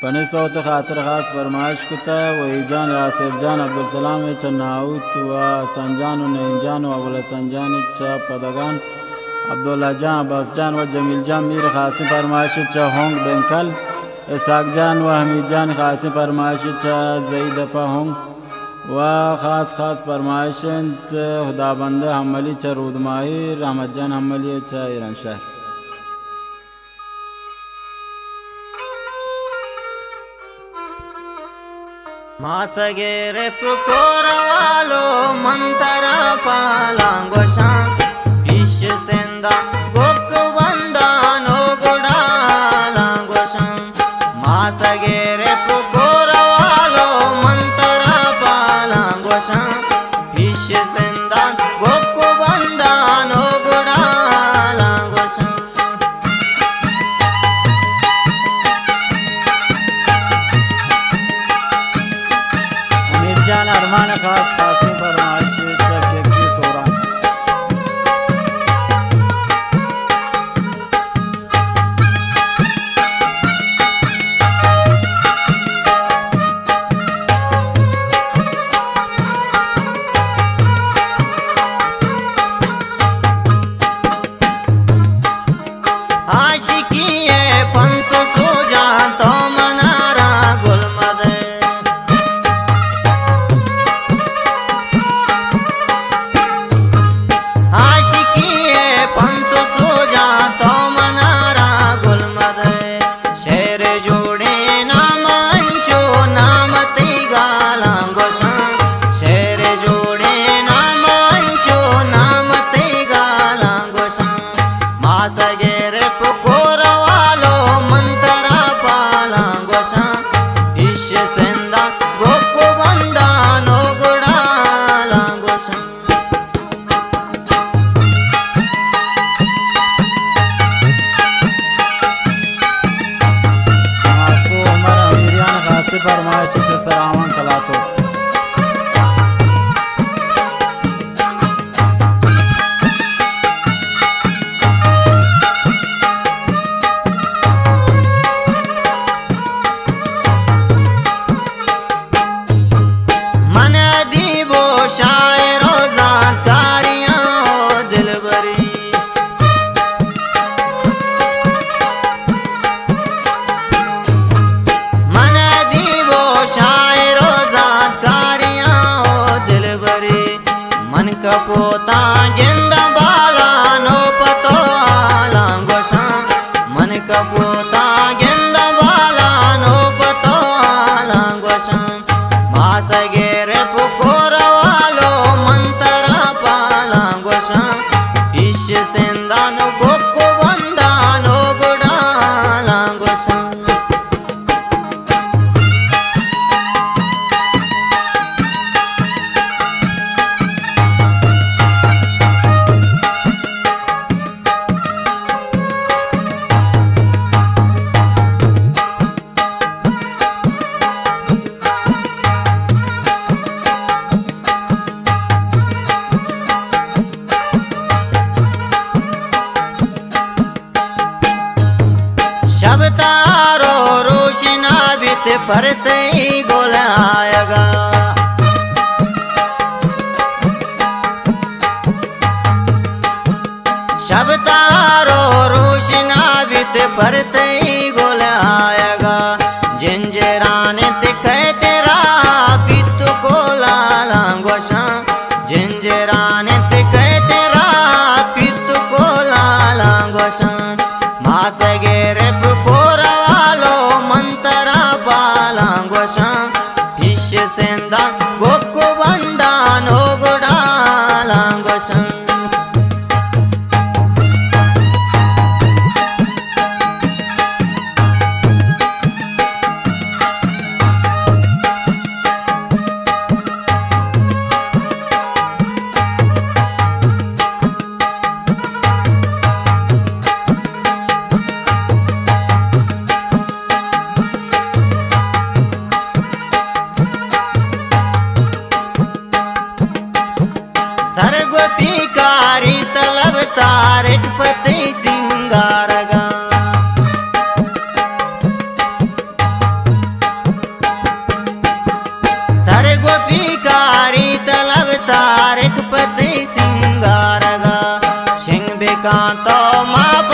پنی صوت خاطر خاص فرمائش کتہ وحید جان، یاسر جان، عبدالسلام چہ ناوت و حسن جان و نعیم جان و ابوالحسن جان چہ پدگان، عبداللہ جان، عباس جان و جمیل جان میر خاصیں فرمائش چہ ہونگ بینکل، اسحاق جان و حمید جان خاصیں فرمائش چہ زئی دپہ ہونگ و خاص خاص فرمائش انت ہدابندہ حملی چہ رودماہی، رحمت جان حملی چہ ایرانشہر۔ ماسگے رپ کور والو من ترا پالاں گوشاں، پیش سنداں گوک بنداں نو گڑالاں گوشاں۔ ماسگے رپ کور والو من ترا پالاں گوشاں، پیش سنداں گوک بنداں نو گڑالاں گوشاں۔ امیر جان ارمان خاص، خاصیں فرمائش چہ کیکی سوران۔ عاشقی ءِ پنت سوجاں تو منارا گل مدے۔ عاشقی ءِ پنت سوجاں تو منارا گل مدے۔ شعر جوڑیں نام انچو نام تئی گالاں گوشاں، شعر جوڑیں نام انچو نام تئی گالاں گوشاں۔ ماسگے رپ کور والو من ترا پالاں گوشاں، پیش سنداں گوک بنداں نو گڑالاں گوشاں۔ ماکو عمر امیریان خاصیں فرمائش چہ سراوان کلاتو۔ من ادیب و شاعر و زانتکاریاں و دلبری۔ من ادیب و شاعر و زانتکاریاں و دلبری۔ من کپوتاں گنداں بالاں نو پہ تو حالاں گوشاں۔ من کپوتاں گنداں بالاں نو پہ تو حالاں گوشاں۔ ماسگے رپ کور والو من ترا پالاں گوشاں۔ پیش سندان گوک بندان و گڑالاں گوشاں۔ شب تارو روشنا بیت پر تئی گل آیگا۔ شب تارو روشنا بیت پر تئی گل آیگا۔ جنجران انت کئے ترا پیت کولالاں گوشاں۔ جنجران انت کئے ترا پیت کولالاں گوشاں۔ ماسگے رپ کور والو من ترا بالاں گوشاں۔ پیش سندان گوک بندان و گڑالاں گوشاں۔ سرگوپی کاری طلب تارک پتی سنگارگا۔ بکن تو ما